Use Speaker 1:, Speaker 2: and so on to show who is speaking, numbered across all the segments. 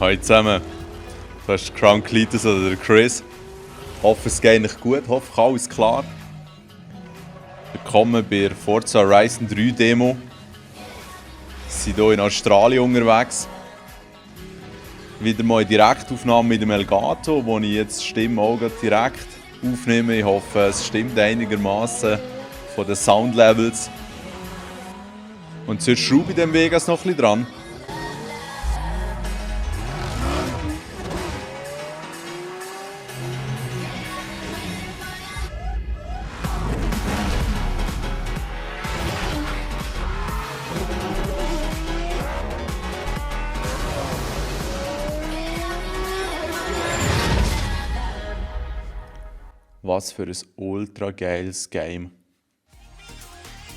Speaker 1: Hallo zusammen, das ist Crown Cletus oder der Chris. Hoffe es geht euch gut, hoffe alles klar. Willkommen bei der Forza Horizon 3 Demo. Wir sind hier in Australien unterwegs. Wieder mal eine Direktaufnahme mit dem Elgato, wo ich jetzt die Stimme auch direkt aufnehme. Ich hoffe, es stimmt einigermaßen von den Soundlevels. Und sonst schraube ich dem Vegas noch ein bisschen dran. Was für ein ultra geiles Game.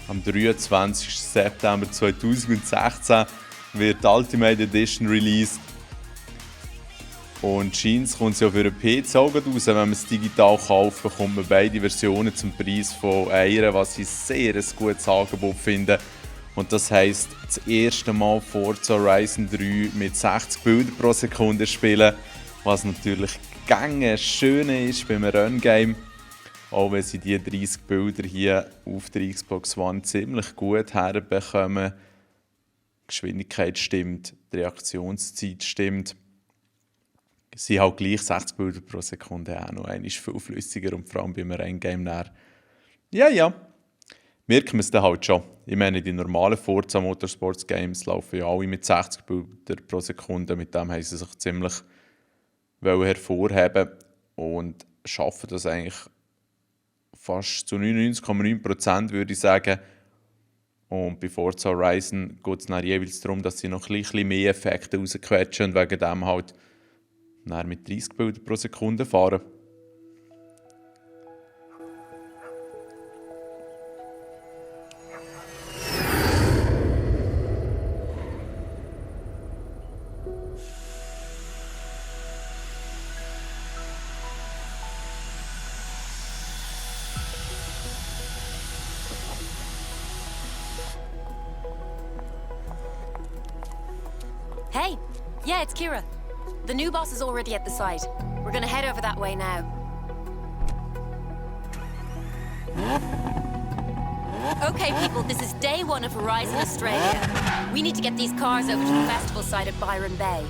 Speaker 1: Am 23. September 2016 wird die Ultimate Edition released. Und scheint kommt es ja für den PC auch raus. Wenn man es digital kauft, bekommt man beide Versionen zum Preis von einer, was ich sehr ein gutes Angebot finde. Und das heisst, das erste Mal Forza Horizon 3 mit 60 Bildern pro Sekunde spielen, was natürlich gängig schön ist beim Run-Game. Auch wenn sie die 30 Bilder hier auf der Xbox One ziemlich gut herbekommen. Die Geschwindigkeit stimmt, die Reaktionszeit stimmt. Sie haben gleich 60 Bilder pro Sekunde auch noch einmal viel flüssiger und vor allem beim Renngame näher. Ja, merken wir es dann halt schon. Ich meine, die normalen Forza Motorsports Games laufen ja alle mit 60 Bildern pro Sekunde. Mit dem haben sie sich ziemlich hervorheben und schaffen das eigentlich fast zu 99,9%, würde ich sagen. Und bei Forza Horizon geht es dann jeweils darum, dass sie noch ein bisschen mehr Effekte rausquetschen und wegen dem halt mit 30 Bildern pro Sekunde fahren.
Speaker 2: Hey! Yeah, it's Kira. The new boss is already at the site. We're gonna head over that way now. Okay, people, this is day one of Horizon Australia. We need to get these cars over to the festival site at Byron Bay.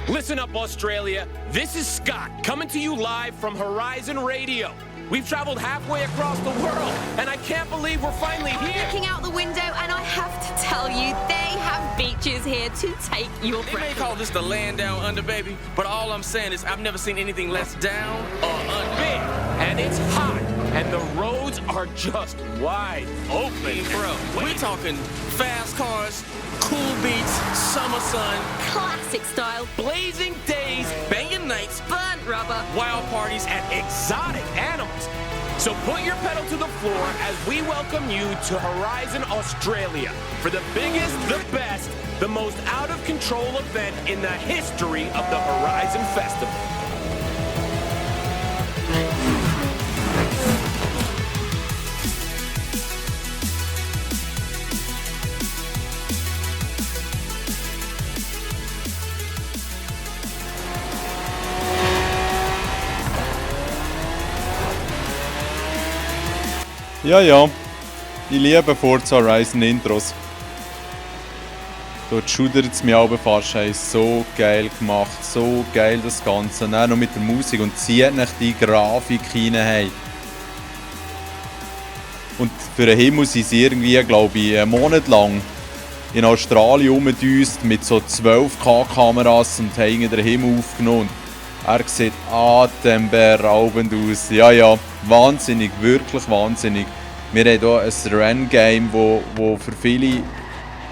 Speaker 3: Listen up, Australia. This is Scott, coming to you live from Horizon Radio. We've traveled halfway across the world, and I can't believe we're finally here.
Speaker 4: Looking out the window, and I have to tell you, they have beaches here to take your
Speaker 5: They
Speaker 4: breath
Speaker 5: may call this the land down under, baby, but all I'm saying is I've never seen anything less down or under.
Speaker 3: Big, and it's hot, and the roads are just wide open.
Speaker 5: Bro, we're talking fast cars, cool beats, summer sun,
Speaker 4: classic style,
Speaker 5: blazing days, banging nights,
Speaker 4: burnt rubber.
Speaker 5: wild parties,
Speaker 3: And exotic animals. So put your pedal to the floor as we welcome you to Horizon Australia for the biggest, the best, the most out-of-control event in the history of the Horizon Festival.
Speaker 1: Ja, ich liebe Forza Horizon Intros. Dort schudert es mich aber fast, so geil gemacht, so geil das Ganze. Dann noch mit der Musik und zieht nach die Grafik hinein. Und für den Himmel sind sie irgendwie, glaube ich, einen Monat lang in Australien rumgedüst mit so 12K-Kameras und haben den Himmel aufgenommen. Er sieht atemberaubend aus. Ja, wahnsinnig, wirklich wahnsinnig. Wir haben hier ein Renngame, wo für viele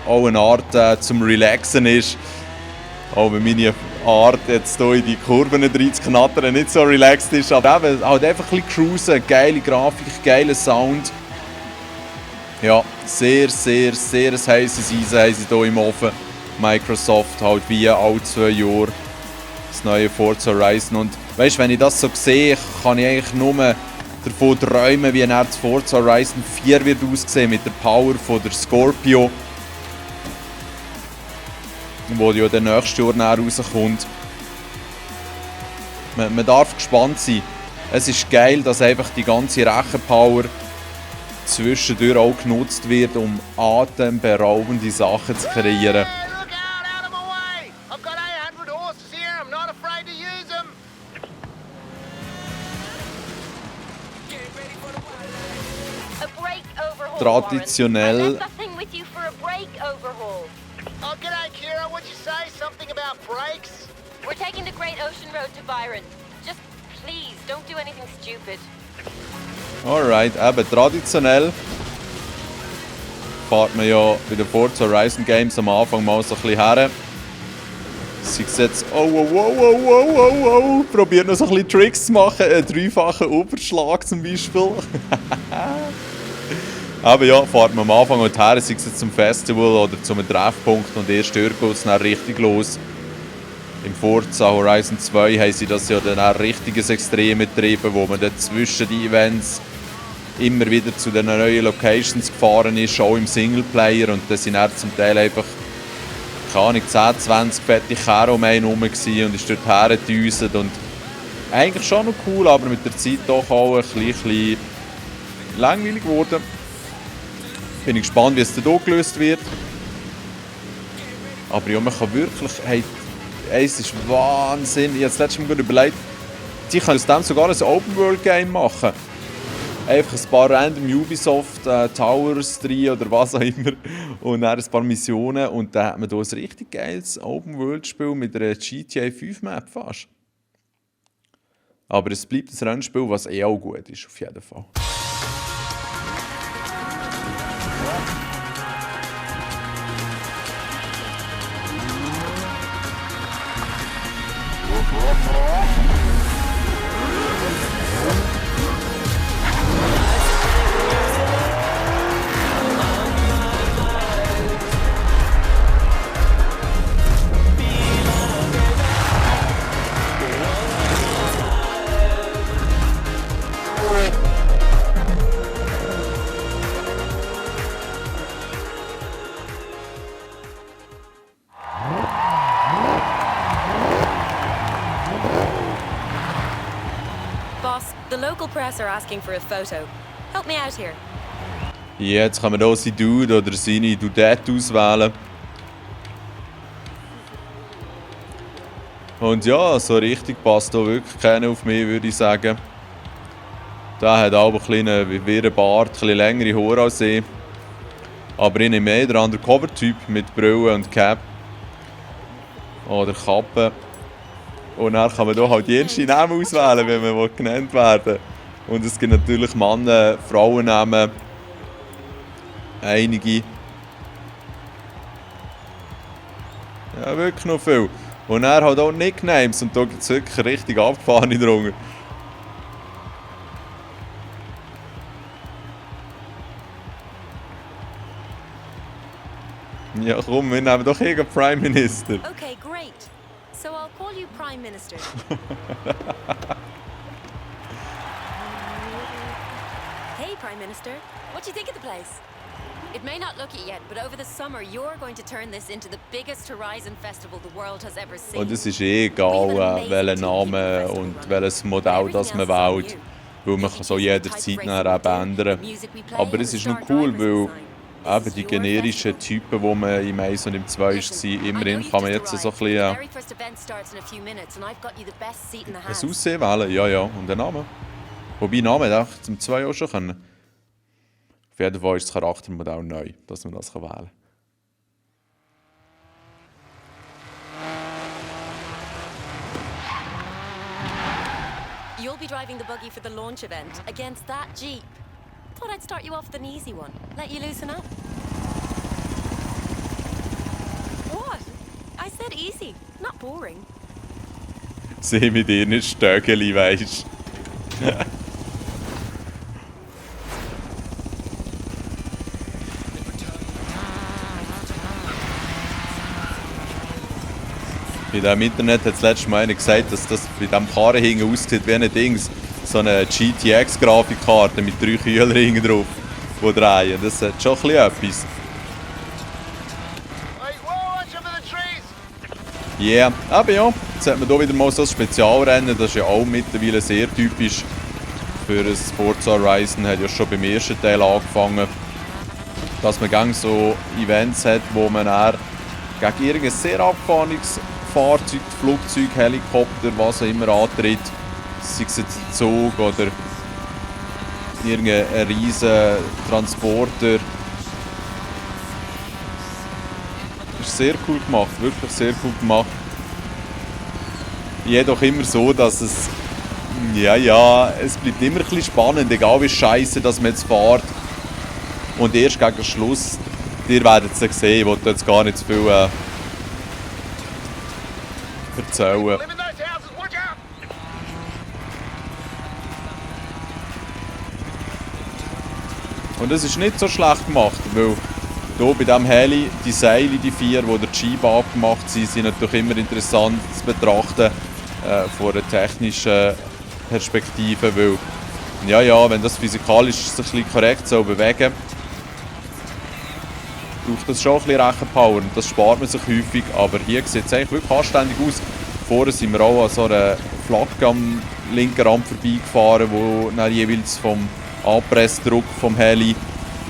Speaker 1: auch eine Art zum Relaxen ist. Auch wenn meine Art jetzt hier in die Kurven reinzuknattern nicht so relaxed ist. Aber eben, halt einfach ein bisschen cruisen, geile Grafik, geiler Sound. Ja, sehr, sehr, sehr ein heisses Eisen haben sie hier im Ofen. Microsoft halt wie alle 2 Jahre das neue Forza Horizon. Und weißt, wenn ich das so sehe, kann ich eigentlich nur davon träumen, wie das Forza Horizon 4 wird aussehen mit der Power von der Scorpio, wo ja der nächste Jahr näher rauskommt. Man darf gespannt sein. Es ist geil, dass einfach die ganze Rechenpower zwischendurch auch genutzt wird, um atemberaubende Sachen zu kreieren. Traditionell.
Speaker 6: Oh, g'day, Kira. What'd you say? Something about brakes?
Speaker 2: We're taking the Great Ocean Road to Byron. Just please, don't do anything stupid.
Speaker 1: Alright, eben traditionell fährt man ja bei den Forza Horizon Games am Anfang mal so ein bisschen her. Sie jetzt, probiert noch so ein bisschen Tricks zu machen, einen dreifachen Überschlag zum Beispiel. Aber ja, fährt man am Anfang halt her, sei es jetzt zum Festival oder zum Treffpunkt und erst dort geht es dann richtig los. Im Forza Horizon 2 haben sie das ja dann auch richtiges Extrem betrieben, wo man dann zwischen den Events immer wieder zu den neuen Locations gefahren ist, auch im Singleplayer. Und da sind dann zum Teil einfach, keine Ahnung, 10, 20 fette Kerl um einen herum gewesen und ist dort hergedüset. Und eigentlich schon noch cool, aber mit der Zeit doch auch ein bisschen langweilig geworden. Bin ich gespannt, wie es dann hier gelöst wird. Aber ja, man kann wirklich... Hey, es ist Wahnsinn. Ich habe das letzte Mal gut überlegt, die können aus dem sogar ein Open-World-Game machen. Einfach ein paar random Ubisoft Towers drin oder was auch immer. Und dann ein paar Missionen. Und dann hat man hier ein richtig geiles Open-World-Spiel mit einer GTA 5-Map fast. Aber es bleibt ein Rennspiel, was auch gut ist, auf jeden Fall.
Speaker 2: Are asking for a photo. Help me out here.
Speaker 1: Jetzt kann man hier seinen Dude oder seine Dudette auswählen. Und ja, so richtig passt hier wirklich keiner auf mich, würde ich sagen. Der hat auch ein bisschen wirren Bart, ein bisschen längere Haare als ich. Aber ich nehme mehr der Undercover-Typ mit Brille und Cap. Oder Kappe. Und dann kann man hier halt die ersten Namen auswählen, wenn man genannt werden will. Und es gibt natürlich Männer, Frauennamen, einige. Ja, wirklich noch viel. Und er hat auch Nicknames und da gibt es wirklich richtig abgefahrene drunter. Ja komm, wir nehmen doch irgendeinen Prime Minister.
Speaker 2: Okay, great. So I'll call you Prime Minister. Hey, Prime Minister. What do you think of the place? It may not look it yet, but over the summer you're going to turn this into the biggest Horizon Festival the world has ever seen.
Speaker 1: Und es ist egal, welchen Namen und welches Modell das man wählt, weil man kann so jederzeit ändern. Aber es ist noch cool, weil eben die generischen Typen, die man im 1 und im 2 war, immerhin kann man jetzt so ein bisschen ein Aussehen wählen. Ja, und den Namen. Wobei Namen hätte ich zum 2 auch schon können. Auf jeden Fall ist das Charaktermodell neu, dass man das wählen kann.
Speaker 2: You'll be driving the buggy for the launch event against that Jeep. Thought I'd start you off with an easy one. Let you loosen up. What? I said easy, not boring.
Speaker 1: Seh mit ihren Stöckeli, weisst. In dem Internet hat das letzte Mal einer gesagt, dass das bei diesem Karren hinten aussieht wie ein Dings. So eine GTX-Grafikkarte mit 3 Kühler hinten drauf, die drehen. Das hat schon ein bisschen etwas.
Speaker 6: Hey, whoa, watch over the trees!
Speaker 1: Ja, aber ja, jetzt hat man hier wieder mal so ein Spezialrennen. Das ist ja auch mittlerweile sehr typisch für ein Forza Horizon. Hat ja schon beim ersten Teil angefangen, dass man gerne so Events hat, wo man eher gegen irgendein sehr abgefahrenes Fahrzeug, Flugzeug, Helikopter, was auch immer antritt, sei es jetzt ein Zug oder irgendein riesen Transporter. Ist sehr cool gemacht, wirklich sehr cool gemacht. Jedoch immer so, dass es es bleibt immer ein bisschen spannend, egal wie scheiße dass man jetzt fährt. Und erst gegen den Schluss, ihr werdet es sehen, ich wollte jetzt gar nicht zu viel erzählen.
Speaker 6: Live in those houses, watch out!
Speaker 1: Und es ist nicht so schlecht gemacht, weil hier bei diesem Heli, die Seile, die 4, die der Jeep abgemacht sind, sind natürlich immer interessant zu betrachten von einer technischen Perspektive, weil wenn das physikalisch sich ein bisschen korrekt soll bewegen, braucht das schon ein bisschen Rechenpower und das spart man sich häufig, aber hier sieht es eigentlich wirklich anständig aus. Vorher sind wir auch an so einer Flagge am linken Rand vorbeigefahren, wo dann jeweils vom Anpressdruck vom Heli,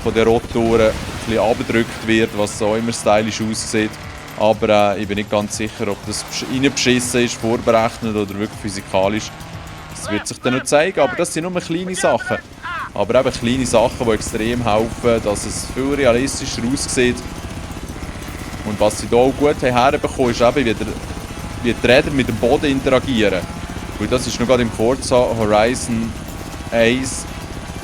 Speaker 1: von den Rotoren, ein bisschen abgedrückt wird, was so immer stylisch aussieht. Aber ich bin nicht ganz sicher, ob das reinbeschissen ist, vorberechnet oder wirklich physikalisch. Das wird sich dann noch zeigen, aber das sind nur kleine Sachen. Aber eben kleine Sachen, die extrem helfen, dass es viel realistischer aussieht. Und was sie hier auch gut herbekommen, ist eben, wie die Räder mit dem Boden interagieren. Weil das ist noch gerade im Forza Horizon 1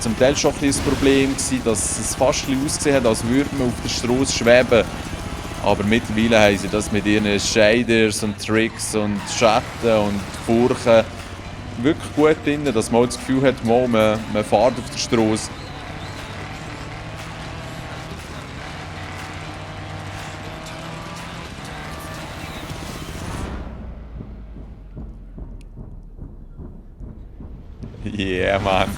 Speaker 1: zum Teil schon ein bisschen das Problem gewesen, dass es fast ein bisschen ausgesehen hat, als würde man auf der Straße schweben. Aber mittlerweile haben sie das mit ihren Shaders und Tricks und Schatten und Furchen wirklich gut drin, dass man auch das Gefühl hat, man fährt auf der Straße. Yeah, man.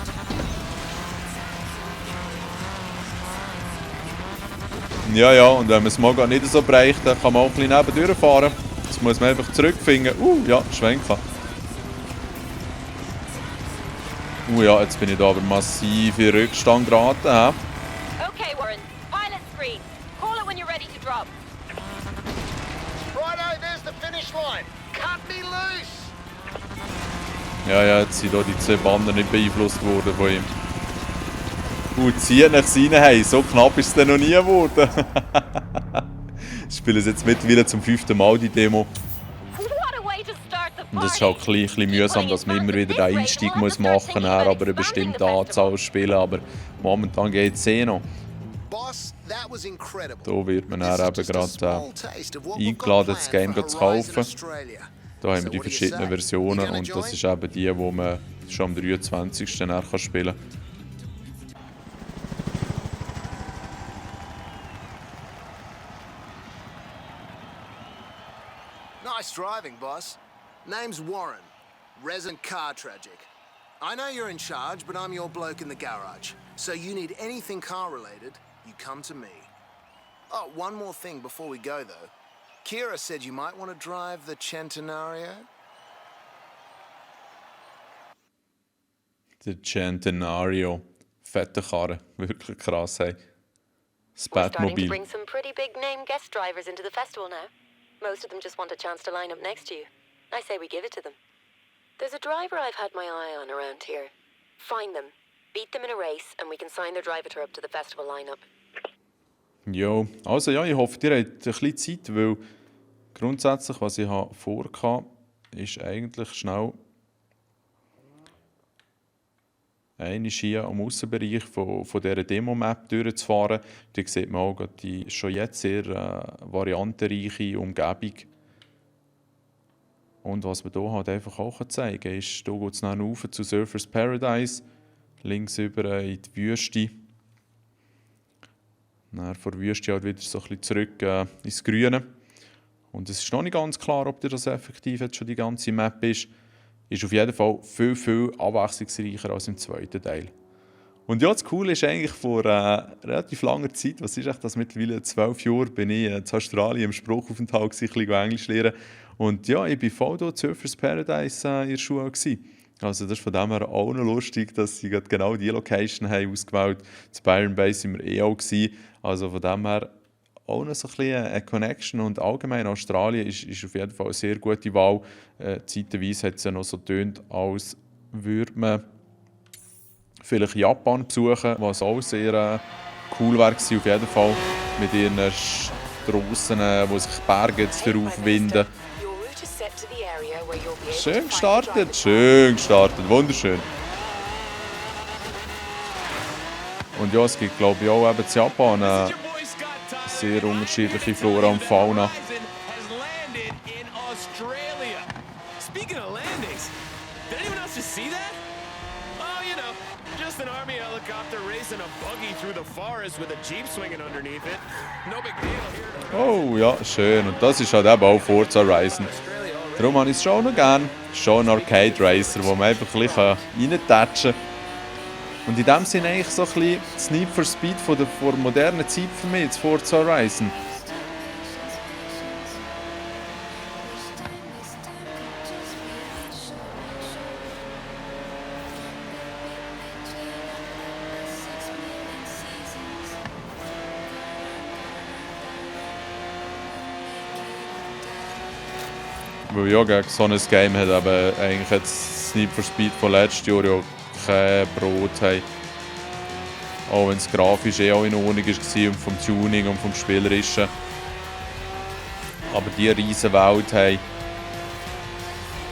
Speaker 1: Ja, und wenn man es mal gar nicht so bereicht, dann kann man auch ein bisschen nebendurch fahren. Jetzt muss man einfach zurückfinden. Ja, schwenken. Ja, jetzt bin ich da aber massiv in Rückstand geraten.
Speaker 2: Okay, Warren. Pilot screen. Call it when you're ready to drop.
Speaker 6: Righto, there's the finish line. Cut me loose!
Speaker 1: Ja, jetzt sind hier die 2 Banden nicht beeinflusst worden von ihm. Ziehen nach rein, hey, so knapp ist es dann noch nie geworden. Ich spiele es jetzt mittlerweile zum 5. Mal, die Demo. Und es ist auch ein bisschen mühsam, dass man immer wieder den Einstieg muss machen muss, aber eine bestimmte Anzahl spielen. Aber momentan geht es noch. Da wird man dann eben gerade eingeladen, das Game zu kaufen. Da haben wir die verschiedenen Versionen und das ist eben die man schon am 23. dann spielen kann.
Speaker 7: Nice driving, boss. Name's Warren. Resident car tragic. I know you're in charge, but I'm your bloke in the garage. So you need anything car-related, you come to me. Oh, one more thing before we go, though. Kira said you might want to drive the Centenario.
Speaker 1: Der Centenario. Fette Karre. Wirklich krass, hey. Das Batmobil.
Speaker 2: Bring some pretty big name guest drivers into the festival now. Most of them just want a chance to line up next to you. I say we give it to them. There's a driver I've had my eye on around here. Find them, beat them in a race, and we can sign their driver up to the festival lineup.
Speaker 1: Jo, also ja, ich hoffe, ihr habt ein bisschen Zeit, weil grundsätzlich, was ich vorhatte, ist eigentlich schnell eine hier am Aussenbereich von dieser Demo-Map durchzufahren. Da sieht man auch die schon jetzt sehr variantenreiche Umgebung. Und was man hier halt einfach auch zeigen kann, ist, hier geht es dann rauf zu Surfers Paradise, links über in die Wüste. Dann von der Wüste halt wieder so ein bisschen zurück ins Grüne. und es ist noch nicht ganz klar, ob das effektiv jetzt schon die ganze Map ist, ist auf jeden Fall viel, viel abwechslungsreicher als im zweiten Teil. Und ja, das Coole ist eigentlich, vor relativ langer Zeit, was ist echt das, mittlerweile 12 Jahre, bin ich in Australien im Spruchaufenthalt, ein bisschen Englisch lernen. Und ja, ich war voll hier Surfers Paradise in der Schule. Also das ist von dem her auch noch lustig, dass sie genau diese Location haben ausgewählt haben. In Byron Bay waren wir auch. Also von dem her auch noch so ein bisschen eine Connection. Und allgemein Australien ist auf jeden Fall eine sehr gute Wahl. Zeitweise hat es ja noch so getönt, als würde man vielleicht Japan besuchen, was auch sehr cool wäre auf jeden Fall. Mit ihren Strassen, wo sich Berge jetzt für aufwinden. Schön gestartet, wunderschön. Und ja, es gibt glaube ich auch eben in Japan eine sehr unterschiedliche Flora und Fauna.
Speaker 3: Speaking of landings, did anyone else just see that? Oh, you know, just an army helicopter racing a buggy through the forest with a jeep swinging underneath it. No big deal here.
Speaker 1: Oh ja, schön. Und das ist halt eben auch Forza Horizon. Darum habe ich es schon noch gerne. Schon ein Arcade Racer, wo man einfach ein bisschen reintatschen kann. Und in dem Sinne eigentlich so ein bisschen das Need for Speed von der modernen Zeit für mich, das Forza Horizon. Weil ja, gegen so ein Game hat aber eigentlich jetzt Need for Speed von letztes Jahr ja kein Brot haben. Auch wenn es grafisch auch in Ordnung war und vom Tuning und vom Spielerischen. Aber die riesen Welt haben,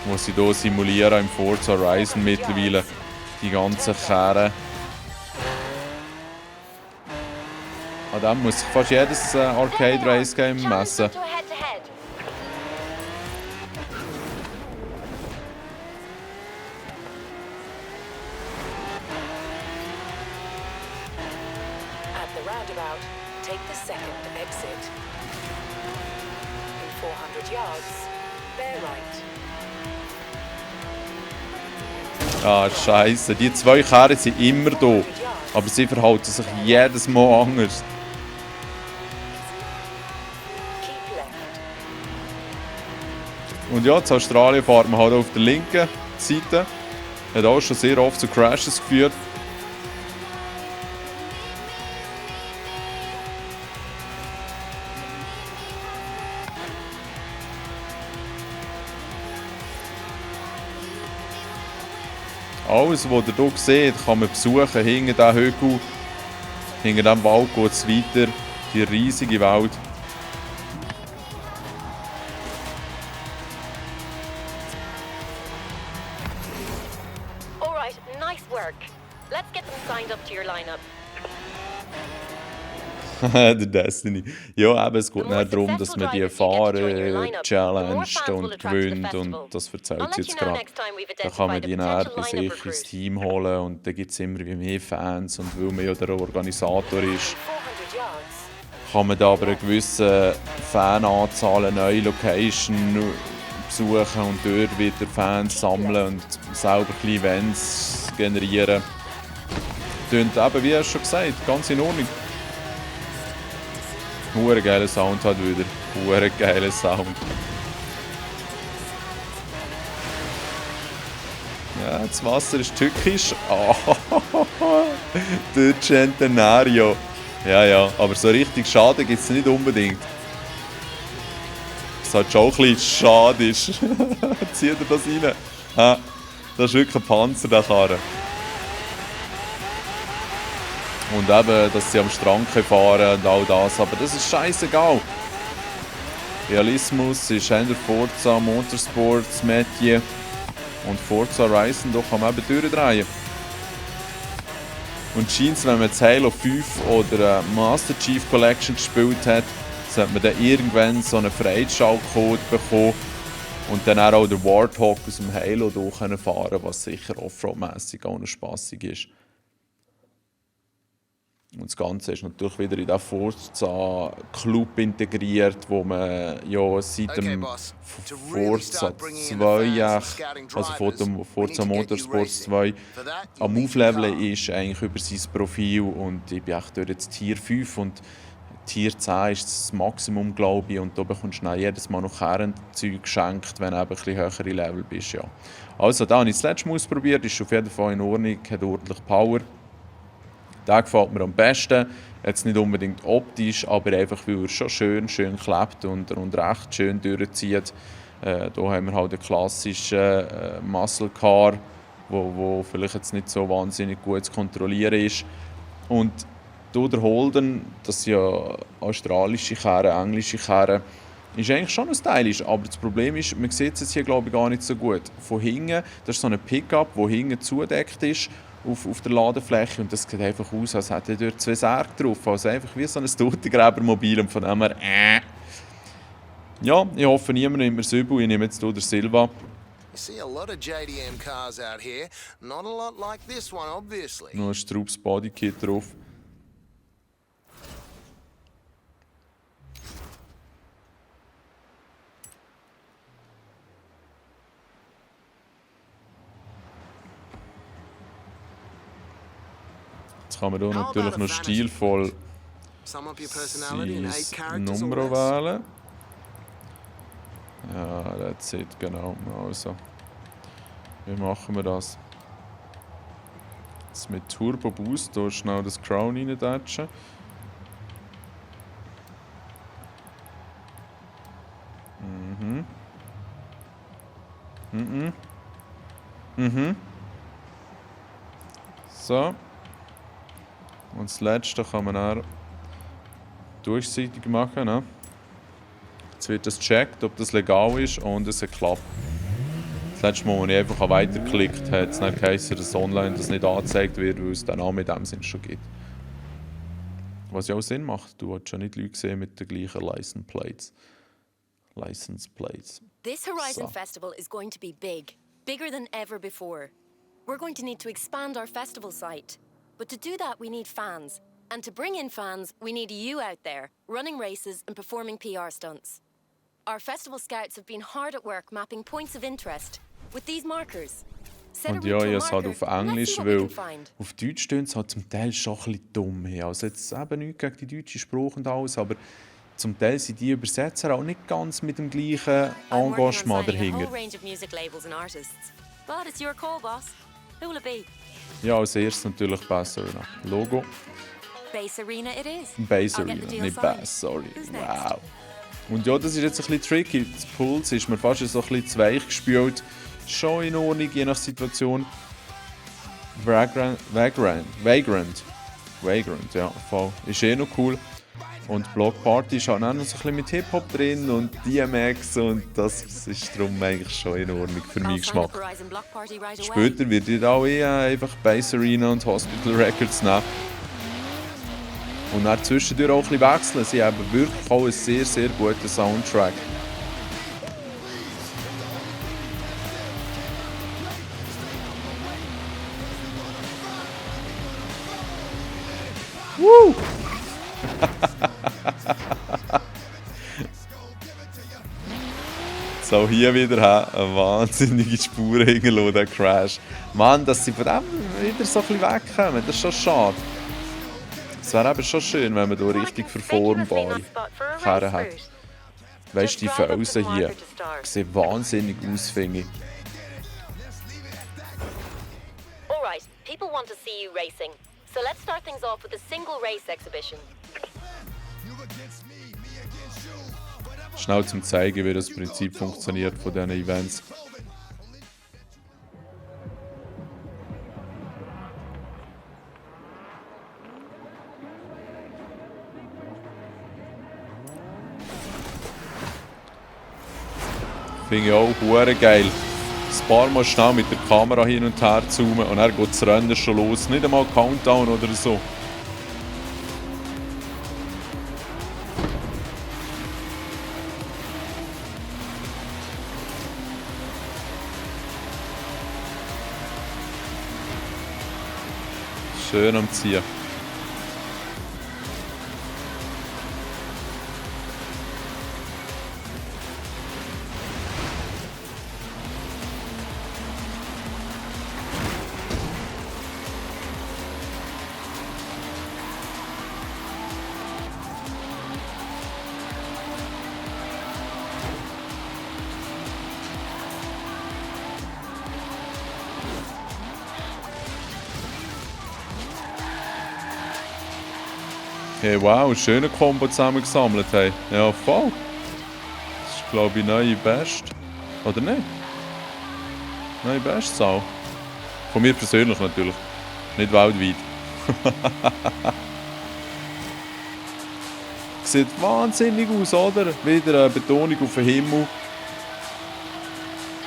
Speaker 1: die sie hier simulieren im Forza Horizon mittlerweile, die ganzen Kehren. An dem muss sich fast jedes Arcade Race Game messen.
Speaker 2: Roundabout, take the second exit. In 400 yards, bear right.
Speaker 1: Ah, Scheiße. Die zwei Kehren sind immer da. Aber sie verhalten sich jedes Mal anders.
Speaker 2: Keep left.
Speaker 1: Und ja, in Australien fährt man halt auf der linken Seite. Hat auch schon sehr oft zu Crashes geführt. Alles, was ihr hier seht, kann man besuchen. Hinter diesem Hügel, hinter diesem Wald geht es weiter. Die riesige Welt.
Speaker 2: Alright, nice work. Let's get them signed up to your lineup.
Speaker 1: Der Destiny. Ja, eben, es geht nicht darum, dass man die Fahrer challenged und gewinnt und das erzählt sie jetzt gerade. Da kann man die näher bei sich ins Team holen und da gibt es immer wie mehr Fans und weil man ja der Organisator ist, kann man da aber eine gewisse Fananzahl, eine neue Location besuchen und dort wieder Fans sammeln und selber kleine Events generieren. Tönt eben, wie schon gesagt, ganz in Ordnung. Hure geiler Sound hat wieder. Hure geiler Sound. Ja, das Wasser ist tückisch. Oh, der Centenario. Ja, aber so richtig Schaden gibt es nicht unbedingt. Was halt schon ein bisschen schade ist. Zieht er das rein? Ha, das ist wirklich ein Panzer, der Karre. Und eben, dass sie am Strand fahren und all das, aber das ist scheißegal. Realismus ist entweder Forza, Motorsports, Metier und Forza Horizon, da kann man eben durchdrehen. Und scheint, wenn man jetzt Halo 5 oder Master Chief Collection gespielt hat, sollte man dann irgendwann so einen Freischaltcode bekommen und dann auch der Warthog aus dem Halo fahren können, was sicher Offroad-mässig auch noch spassig ist. Und das Ganze ist natürlich wieder in den Forza-Club integriert, wo man ja seit dem Forza 2, also vor dem Forza Motorsport 2, am Aufleveln ist, eigentlich über sein Profil. Und ich bin echt durch jetzt Tier 5 und Tier 10 ist das Maximum, glaube ich. Und da bekommst du dann jedes Mal noch Kernzeug geschenkt, wenn du eben ein bisschen höhere Level bist. Ja. Also, da habe ich das letzte Mal ausprobiert, ist auf jeden Fall in Ordnung, hat ordentlich Power. Der gefällt mir am besten. Jetzt nicht unbedingt optisch, aber einfach, weil er schon schön klebt und recht schön durchzieht. Hier haben wir halt den klassischen Muscle Car, wo vielleicht jetzt nicht so wahnsinnig gut zu kontrollieren ist. Und der Holden, das sind ja australische Karren, englische Karren, ist eigentlich schon stylisch, aber das Problem ist, man sieht es hier glaube ich gar nicht so gut. Von hinten, das ist so ein Pickup, der hinten zugedeckt ist auf der Ladefläche und das sieht einfach aus, als hätte er dort 2 Särge drauf, also einfach wie so ein Totengräbermobil und von dem her Ja, ich hoffe, niemand nimmt mir es übel, ich nehme jetzt hier den Silva.
Speaker 7: You see a lot of JDM cars out here. Not a lot like this one, obviously.
Speaker 1: Noch ein Straubs Bodykit drauf. Jetzt kann man hier natürlich noch stilvoll
Speaker 7: Sum up your personality in 8
Speaker 1: sein
Speaker 7: characters or
Speaker 1: Nummer
Speaker 7: less.
Speaker 1: wählen. Ja, that's it, genau. Also, wie machen wir das? Jetzt mit Turbo Boost hier schnell das Crown reintatschen. So. Und das letzte kann man dann durchsichtig machen. Ne? Jetzt wird das gecheckt, ob das legal ist und es hat geklappt. Das letzte Mal, als ich einfach weitergeklickt habe, hat es dann geheißen, dass online das nicht angezeigt wird, weil es den Namen in dem Sinn schon gibt. Was ja auch Sinn macht, du hast schon nicht Leute gesehen mit den gleichen License Plates.
Speaker 2: This Horizon
Speaker 1: So.
Speaker 2: Festival is going to be big. Bigger than ever before. We're going to need to expand our festival site. But to do that, we need fans. And to bring in fans, we need you out there, running races and performing PR stunts. Our festival scouts have been hard at work mapping points of interest with these markers. Set a
Speaker 1: Und ja,
Speaker 2: route to a
Speaker 1: ich habe es halt
Speaker 2: marker,
Speaker 1: auf
Speaker 2: and let's
Speaker 1: Englisch,
Speaker 2: see what we
Speaker 1: weil
Speaker 2: can find.
Speaker 1: auf Deutsch stehen es halt zum Teil schon ein bisschen dumm. Also jetzt eben nichts gegen die deutsche Sprache und alles, aber zum Teil sind die Übersetzer auch nicht ganz mit dem gleichen
Speaker 2: I'm working on
Speaker 1: Engagement
Speaker 2: signing a
Speaker 1: dahinter.
Speaker 2: whole range of music labels and artists. But it's your call, boss. Who will it be?
Speaker 1: Ja, als erstes natürlich Bass Arena. Logo,
Speaker 2: Bass Arena it is.
Speaker 1: Bass
Speaker 2: I'll get
Speaker 1: Arena,
Speaker 2: the deal
Speaker 1: nicht
Speaker 2: signed.
Speaker 1: Bass, sorry.
Speaker 2: Who's next?
Speaker 1: Wow. Und ja, das ist jetzt ein bisschen tricky. Das Puls ist mir fast so ein bisschen zu weich gespielt. Schon in Ordnung, je nach Situation. Vagrant, ja, voll. Ist eh noch cool. Und Block Party ist auch noch so ein bisschen mit Hip-Hop drin und DMX und das ist darum eigentlich schon in Ordnung für meinen
Speaker 2: I'll sign up
Speaker 1: Geschmack.
Speaker 2: Horizon Block Party right away.
Speaker 1: Später wird ihr auch einfach Bass Arena und Hospital Records nehmen. Und dann zwischendurch auch ein bisschen wechseln. Sie haben wirklich auch einen sehr, sehr guten Soundtrack. Woo! So, hier wieder eine wahnsinnige Spur hingelassen, der Crash. Mann, dass sie von dem wieder so ein bisschen wegkommen, das ist schon schade. Es wäre eben schon schön, wenn man hier richtig verformbare Karren hat. Weißt du, die Felsen hier sehen wahnsinnig aus, finde ich.
Speaker 2: Alright, people want to see you racing. So let's start things off with a single race exhibition.
Speaker 1: Schnell zum zeigen, wie das Prinzip funktioniert von diesen Events. Finde ich auch hure geil. Ein paar Mal schnell mit der Kamera hin und her zoomen und dann geht das Rennen schon los. Nicht einmal Countdown oder so. Schön am Ziehen. Hey, wow, schöne Kombo zusammengesammelt. Hey. Ja, voll. Das ist, glaube ich, neue Best. Oder nicht? Neue Bestzahl. Von mir persönlich natürlich. Nicht weltweit. Sieht wahnsinnig aus, oder? Wieder eine Betonung auf den Himmel.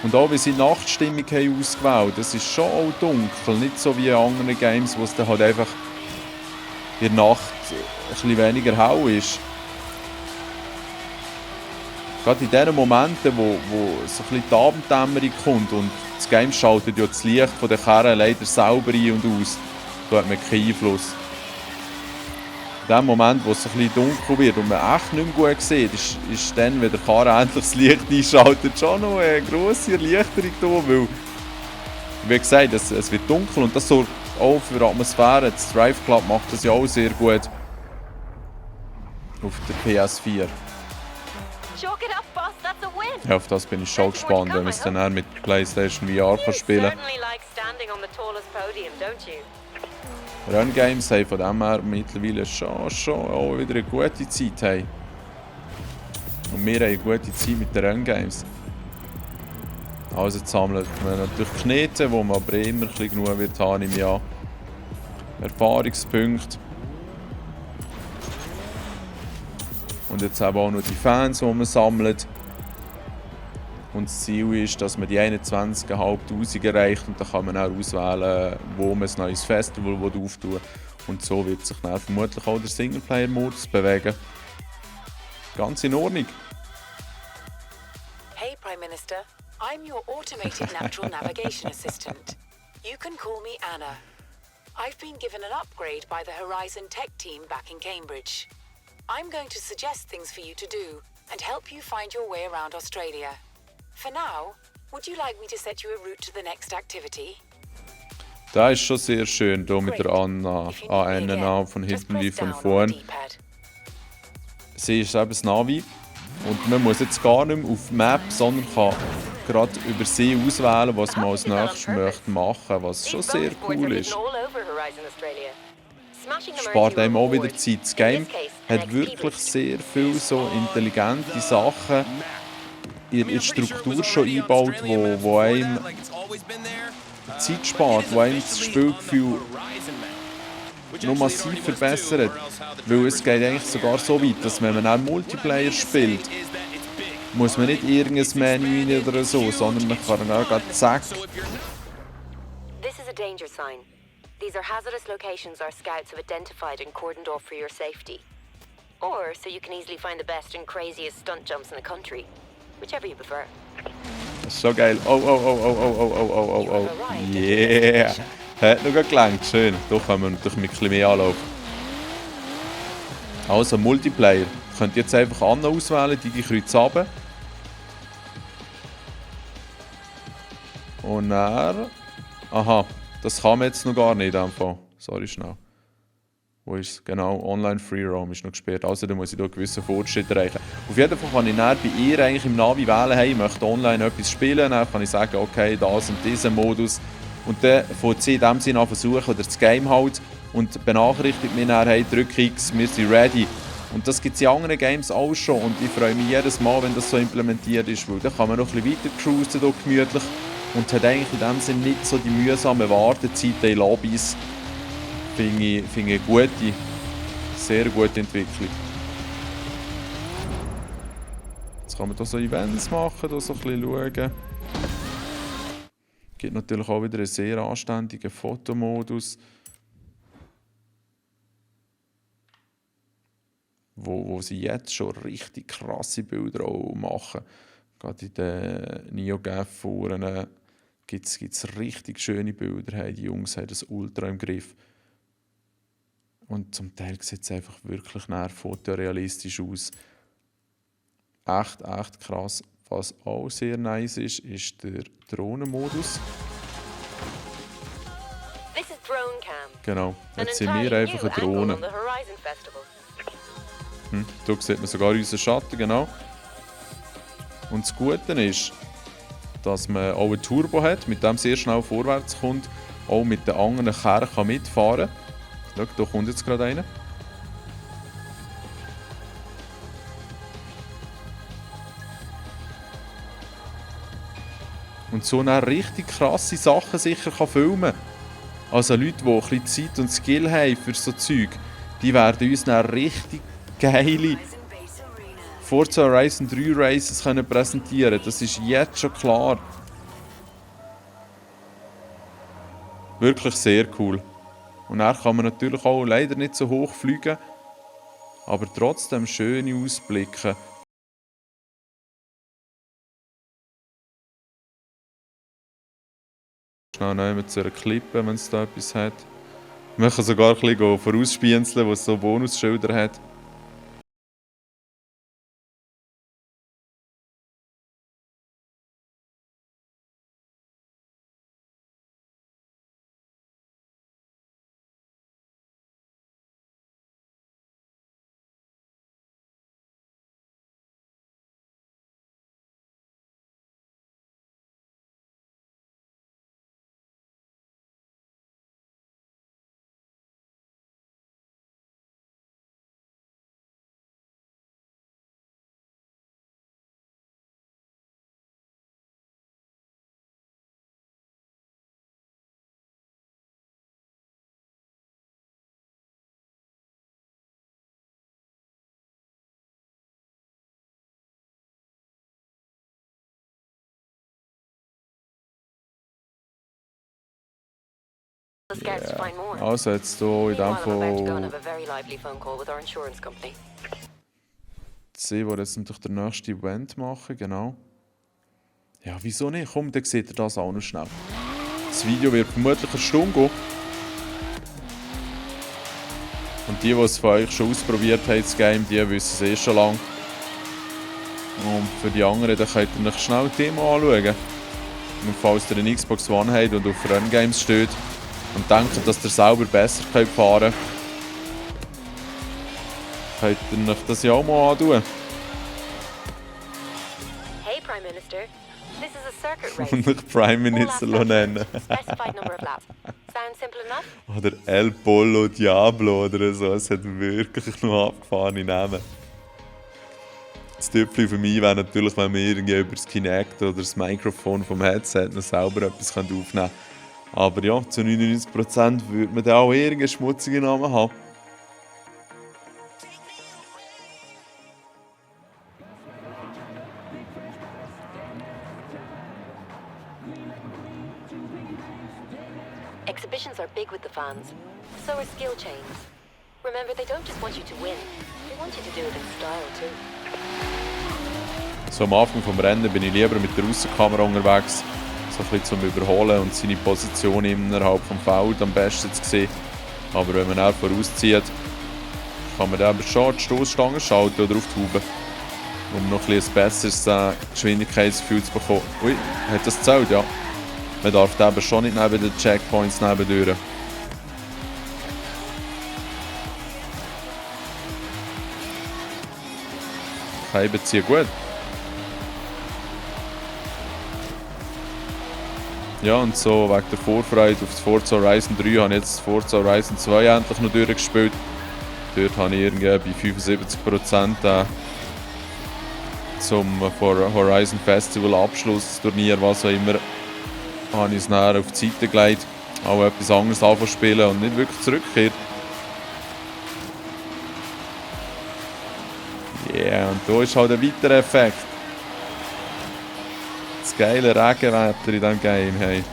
Speaker 1: Und auch wie sie die Nachtstimmung haben ausgewählt, das ist schon auch dunkel. Nicht so wie in anderen Games, wo es dann halt einfach in der Nacht ein bisschen weniger hell ist. Gerade in den Momenten, wo so ein bisschen die Abenddämmerung kommt und das Game schaltet ja das Licht von der Karre leider selber ein und aus, da hat man keinen Einfluss. In dem Moment, wo es ein bisschen dunkel wird und man echt nicht mehr gut sieht, ist dann, wenn der Fahrer endlich das Licht einschaltet, schon noch eine grosse Erleichterung da, weil, wie gesagt, es wird dunkel und das sorgt auch für Atmosphäre. Das Drive Club macht das ja auch sehr gut auf der PS4.
Speaker 2: Chalk it up, boss. That's a win.
Speaker 1: Ja, auf das bin ich schon gespannt, wenn man es dann auch mit PlayStation VR kann spielen kann.
Speaker 2: Certainly like standing on the tallest podium, don't you?
Speaker 1: Run-Games haben von dem her mittlerweile schon auch wieder eine gute Zeit. Haben. Und wir haben eine gute Zeit mit den Run-Games. Also jetzt sammelt man natürlich Knete, wo man aber immer ein bisschen genug wird haben im Jahr. Erfahrungspunkte. Und jetzt eben auch noch die Fans, die man sammelt. Und das Ziel ist, dass man die 21'500 erreicht und dann kann man auch auswählen, wo man ein neues Festival auftun will. Und so wird sich dann vermutlich auch der Singleplayer-Modus bewegen. Ganz in Ordnung.
Speaker 8: Hey Prime Minister, I'm your automated natural navigation assistant. You can call me Anna. I've been given an upgrade by the Horizon Tech team back in Cambridge. I'm going to suggest things for you to do and help you find your way around Australia. For now, would you like me to set you a route to the next activity?
Speaker 1: Das ist schon sehr schön, hier mit der Anna von hinten wie von vorn. Sie ist eben das Navi und man muss jetzt gar nicht mehr auf die Map, sondern kann gerade über sie auswählen, was man als nächstes möchte machen, was schon sehr cool ist. Spart einem auch wieder Zeit. Das Game hat wirklich sehr viele so intelligente Sachen in der Struktur schon eingebaut, wo einem Zeit spart, wo einem das Spielgefühl noch massiv verbessert. Weil es geht eigentlich sogar so weit, dass wenn man auch Multiplayer spielt, muss man nicht irgendein Menü rein oder so, sondern man kann auch gerade zack.
Speaker 2: This is a danger sign. These are hazardous locations our scouts have identified and cordoned off for your safety. Or so you can easily find the best and craziest stunt jumps in the country. Whichever you prefer.
Speaker 1: Das ist so geil. Oh. Yeah. Hat noch gelangt. Schön. Doch haben wir natürlich mit ein bisschen mehr Anlauf. Also Multiplayer. Ihr könnt jetzt einfach Anna auswählen, die Kreuz runter. Und dann... Aha, das kann man jetzt noch gar nicht einfach. Sorry, schnell. Wo ist es? Genau, Online Free Roam ist noch gesperrt. Also da muss ich hier einen gewissen Fortschritt erreichen. Auf jeden Fall kann ich dann bei ihr eigentlich im Navi wählen, hey, ich möchte online etwas spielen. Dann kann ich sagen, okay, das und diesen Modus. Und dann fängt sie in dem Sinne an versuchen, oder das Game halt. Und benachrichtigt mich dann, hey, drück X, wir sind ready. Und das gibt es in anderen Games auch schon. Und ich freue mich jedes Mal, wenn das so implementiert ist. Weil dann kann man noch ein bisschen weiter cruisen, hier gemütlich. Und hat eigentlich in dem Sinne nicht so die mühsame Wartezeit in Lobbys. Finde ich eine gute, sehr gute Entwicklung. Jetzt kann man hier so Events machen, hier so ein bisschen schauen. Es gibt natürlich auch wieder einen sehr anständigen Fotomodus, wo sie jetzt schon richtig krasse Bilder auch machen. Gerade in den NeoGAF-Foren gibt es richtig schöne Bilder. Hey, die Jungs haben das ultra im Griff. Und zum Teil sieht es einfach wirklich fotorealistisch aus. Echt krass. Was auch sehr nice ist, ist der Drohnenmodus.
Speaker 2: This is Drone Cam.
Speaker 1: Genau, jetzt sind wir einfach eine Drohne. Da sieht man sogar unseren Schatten, genau. Und das Gute ist, dass man auch ein Turbo hat, mit dem es sehr schnell vorwärts kommt, auch mit den anderen Kerren mitfahren kann. Schau, da kommt jetzt gerade einer. Und so eine richtig krasse Sachen sicher kann filmen kann. Also Leute, die ein bisschen Zeit und Skill haben für so Zeug, die werden uns dann richtig geile Forza Horizon 3 Races können präsentieren. Das ist jetzt schon klar. Wirklich sehr cool. Und dann kann man natürlich auch leider nicht so hoch fliegen, aber trotzdem schöne Ausblicke. Schnell nehmen zu einer Klippe, wenn es da etwas hat. Man kann sogar ein bisschen vorausspienzeln, was so Bonusschilder hat.
Speaker 2: The scouts to find more.
Speaker 1: Also jetzt hier in dem
Speaker 2: Meanwhile, I'm about to go and
Speaker 1: Fall
Speaker 2: have a very lively phone call with our insurance company.
Speaker 1: sie, die jetzt natürlich der nächste Event machen, genau. Ja, wieso nicht? Komm, dann seht ihr das auch noch schnell. Das Video wird vermutlich eine Stunde gehen. Und die es von euch schon ausprobiert haben, das Game, die wissen es schon lange. Und für die anderen, dann könnt ihr euch schnell die Demo anschauen. Und falls ihr eine Xbox One habt und auf Run Games steht und denkt, dass ihr selber besser fahren könnt ihr euch das ja auch mal anschauen.
Speaker 2: Hey, Prime Minister. This is a circuit race.
Speaker 1: Und euch Prime Minister nennen.
Speaker 2: Specified number of laps. Sound simple enough?
Speaker 1: Oder El Polo Diablo oder so. Es hat wirklich noch abgefahrene Namen. Das Tüpfchen für mich wäre natürlich, wenn man irgendwie über das Kinect oder das Mikrofon vom Headset noch selber etwas aufnehmen kann. Aber ja, zu 99% würde man da auch irgendeinen schmutzigen Namen haben.
Speaker 2: Exhibitions are big with the fans. So are skill chains. Remember, they don't just want you to win. They want you to do it in style too.
Speaker 1: So am Anfang des Rennen bin ich lieber mit der Aussenkamera unterwegs, so ein bisschen zum Überholen und seine Position innerhalb des Feldes am besten zu sehen. Aber wenn man dann vorauszieht, kann man dann schon die Stoßstange schalten oder auf die Haube, um noch ein besseres Geschwindigkeitsgefühl zu bekommen. Ui, hat das gezählt? Ja. Man darf eben schon nicht neben den Checkpoints nebendurch. Scheiben ziehen gut. Ja, und so wegen der Vorfreude auf das Forza Horizon 3 habe ich jetzt das Forza Horizon 2 endlich noch durchgespielt. Dort habe ich irgendwie bei 75% zum Horizon Festival Abschlussturnier, was auch immer, habe ich es nachher auf die Seite gelegt, auch etwas anderes anfangen spielen und nicht wirklich zurückgekehrt. Yeah, und da ist halt ein weiterer Effekt. Das geile Regenwetter in diesem Game. Hey.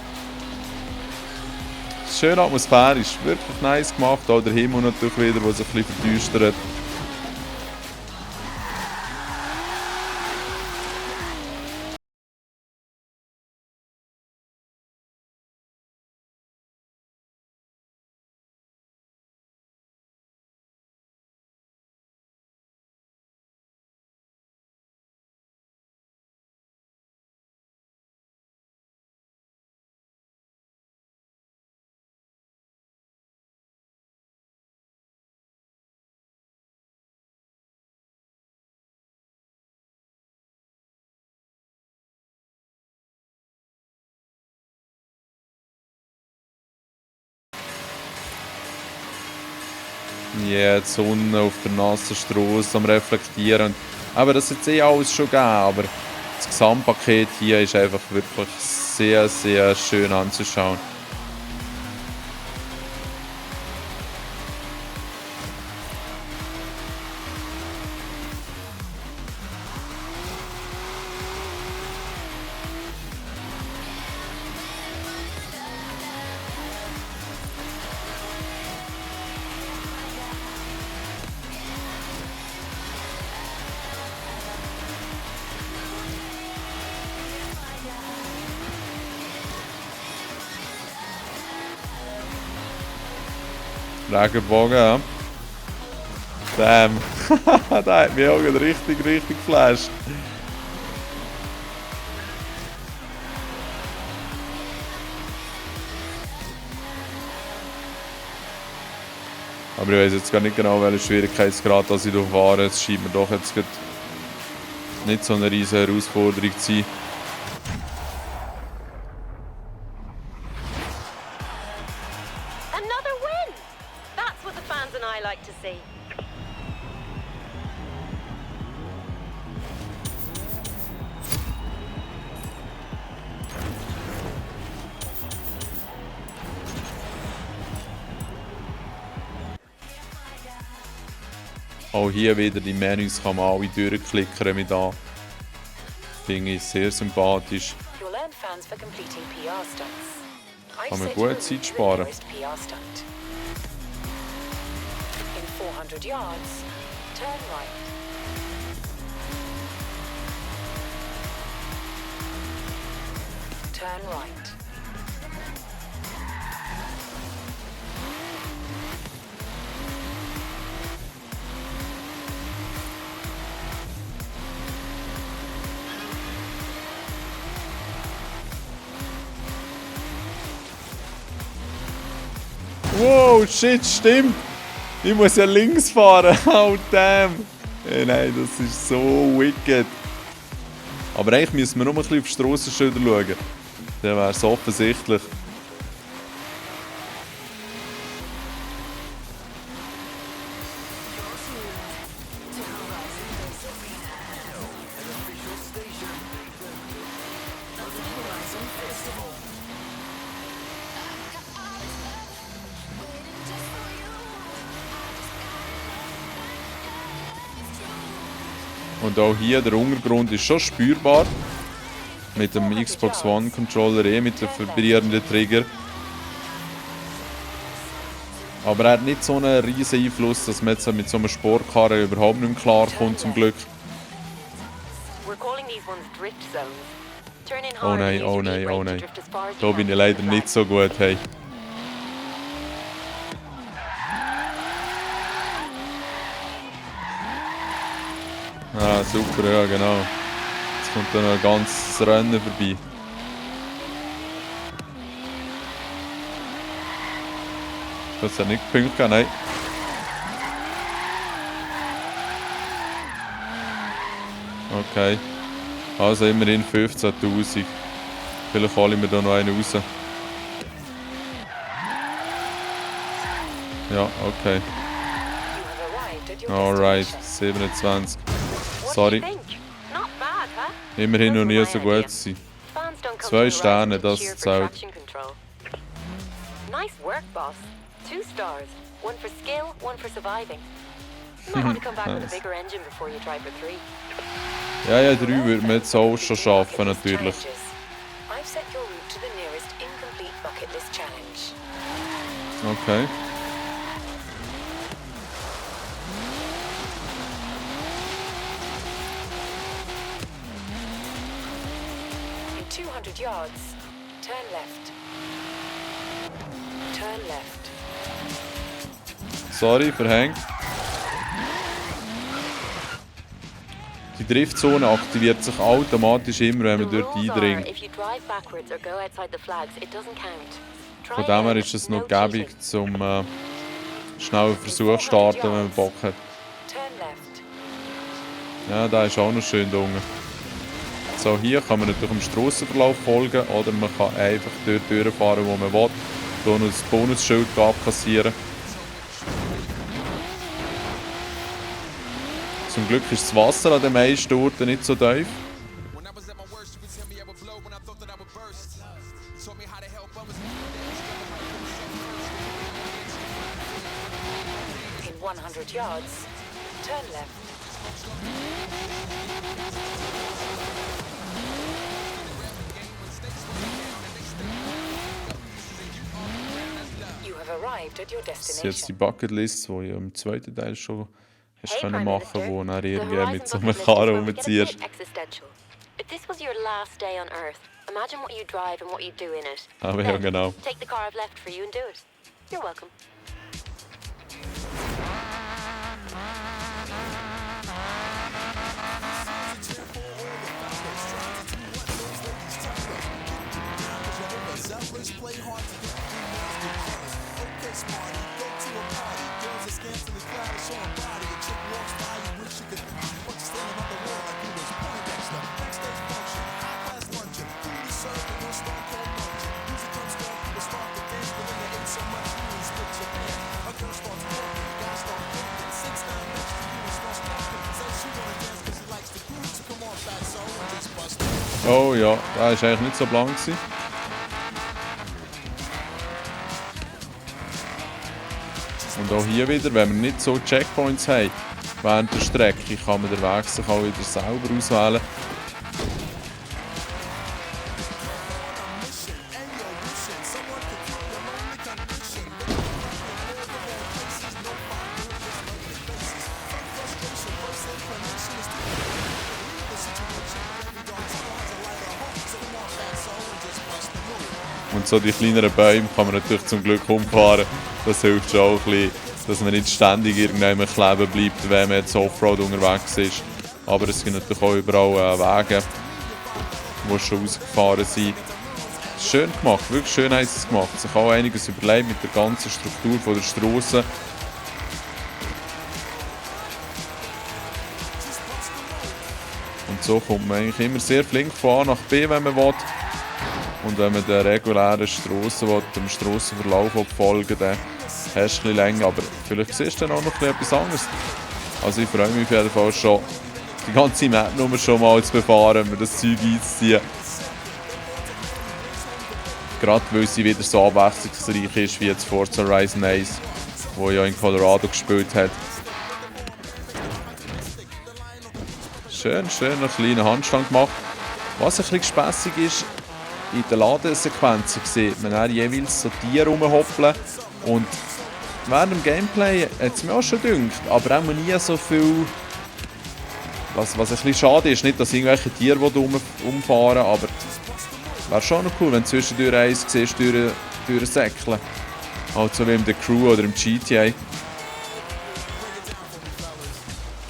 Speaker 1: Schön atmosphärisch, wirklich nice gemacht. Auch der Himmel natürlich wieder, der sich ein bisschen verdüstert. Ja, die Sonne auf der nassen Strasse am Reflektieren. Aber das hat es alles schon gegeben, aber das Gesamtpaket hier ist einfach wirklich sehr, sehr schön anzuschauen. Regenbogen, ja. Damn. Der hat mich auch richtig geflasht. Aber ich weiß jetzt gar nicht genau, welchen Schwierigkeitsgrad ich hier fahre. Es scheint mir doch jetzt nicht so eine riesige Herausforderung zu sein.
Speaker 2: Another win! That's what the fans and I like to see.
Speaker 1: Auch hier wieder die Menüs kann man alle durchklicken mit an. Finde ich sehr sympathisch.
Speaker 8: You'll earn fans for completing PR stunts. I've
Speaker 1: Kann man
Speaker 8: set
Speaker 1: gut
Speaker 8: your
Speaker 1: Zeit
Speaker 8: route to the
Speaker 1: sparen.
Speaker 8: nearest PR stunt. In 400 yards, turn right. Turn right.
Speaker 1: Wow, shit, stimmt! Ich muss ja links fahren. Oh damn! Nein, das ist so wicked. Aber eigentlich müssen wir nur ein bisschen auf die Strassenschilder schauen. Dann wäre es offensichtlich. Und auch hier, der Untergrund ist schon spürbar. Mit dem Xbox One Controller, mit dem vibrierenden Trigger. Aber er hat nicht so einen riesen Einfluss, dass man jetzt mit so einem Sportkarren überhaupt nicht mehr klarkommt, zum Glück. Oh nein, oh nein, oh nein. Da bin ich leider nicht so gut, hey. Ah, super, ja genau. Jetzt kommt da noch ein ganzes Rennen vorbei. Das hat nicht gepünkt, nein. Okay. Also immerhin 15'000. Vielleicht hole ich mir da noch einen raus. Ja, okay. Alright, 27. Sorry. Immerhin noch nie so gut sein. 2 Sterne, das zählt.
Speaker 2: Nice work, boss. 2 stars. One for skill, one for surviving. You might want to come back with a bigger engine before you try for 3.
Speaker 1: Ja, ja, 3 würde man jetzt auch schon schaffen, natürlich.
Speaker 8: I've set your route to the nearest incomplete bucket list challenge.
Speaker 1: Okay.
Speaker 8: In 200 yards, turn left. Turn left.
Speaker 1: Sorry, verhängt. Die Driftzone aktiviert sich automatisch immer, wenn man dort eindringt. Von dem her ist es noch gäbig, zum schnell einen Versuch zu starten, wenn man Bock hat. Ja, der ist auch noch schön da unten. So, hier kann man natürlich dem Strassenverlauf folgen oder man kann einfach dort durchfahren, wo man will. Hier noch das Bonusschild abkassieren. Zum Glück ist das Wasser an den meisten Orten nicht so tief.
Speaker 8: 100 yards, turn left. You have arrived at your
Speaker 1: Das ist jetzt die
Speaker 8: destination.
Speaker 1: Bucketlist, die ich im zweiten Teil schon hast
Speaker 2: Hey,
Speaker 1: können
Speaker 2: Prime
Speaker 1: machen,
Speaker 2: Minister.
Speaker 1: wo dann
Speaker 2: The
Speaker 1: irgendwie
Speaker 2: Horizon
Speaker 1: mit so
Speaker 2: bucket
Speaker 1: einem
Speaker 2: list is
Speaker 1: Karren
Speaker 2: where we get a
Speaker 1: rumziehst.
Speaker 2: bit existential. If this was your last day on Earth, imagine what you drive and what you do in it.
Speaker 1: Aber ja,
Speaker 2: Then,
Speaker 1: genau.
Speaker 2: take the car I've left for you and do it. You're welcome.
Speaker 1: Oh ja, der war eigentlich nicht so blank gewesen. Und auch hier wieder, wenn wir nicht so Checkpoints haben während der Strecke, kann man den Weg sich auch wieder selber auswählen. Und so die kleineren Bäume kann man natürlich zum Glück umfahren. Das hilft schon auch ein bisschen, dass man nicht ständig irgendwann kleben bleibt, wenn man jetzt Offroad unterwegs ist. Aber es gibt natürlich auch überall Wege, die schon ausgefahren sind. Schön gemacht, wirklich schön haben sie es gemacht. Sich auch einiges überlegt mit der ganzen Struktur von der Strasse. Und so kommt man eigentlich immer sehr flink von A nach B, wenn man will. Und wenn man der regulären Strasse will, dem Strassenverlauf folgen, dann hast du ein bisschen länger. Aber vielleicht siehst du dann auch noch etwas anderes. Also ich freue mich auf jeden Fall schon, die ganze Map nur schon mal zu befahren, mir das Zeug einzuziehen. Gerade weil sie wieder so abwechslungsreich ist wie jetzt Forza Horizon 1, wo ja in Colorado gespielt hat. Schön, einen kleinen Handstand gemacht. Was ein bisschen spässig ist, in den Ladesequenzen sieht man dann jeweils so Tiere rumhoppeln. Und während dem Gameplay hat es mir auch schon gedacht, aber auch nie so viel. Was ein bisschen schade ist, nicht, dass irgendwelche Tiere umfahren, aber wäre schon noch cool, wenn du zwischendurch eins siehst, durchsäckeln. Also wie in der Crew oder im GTA.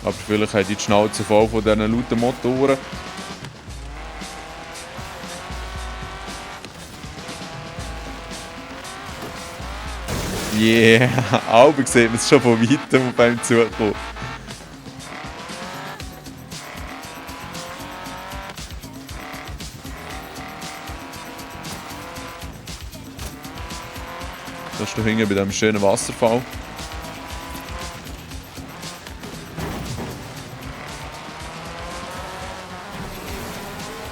Speaker 1: Aber vielleicht haben die Schnauze voll von diesen lauten Motoren. Yeah, aber sieht man es schon von weitem beim Zukommen. Da ist du hinten bei diesem schönen Wasserfall.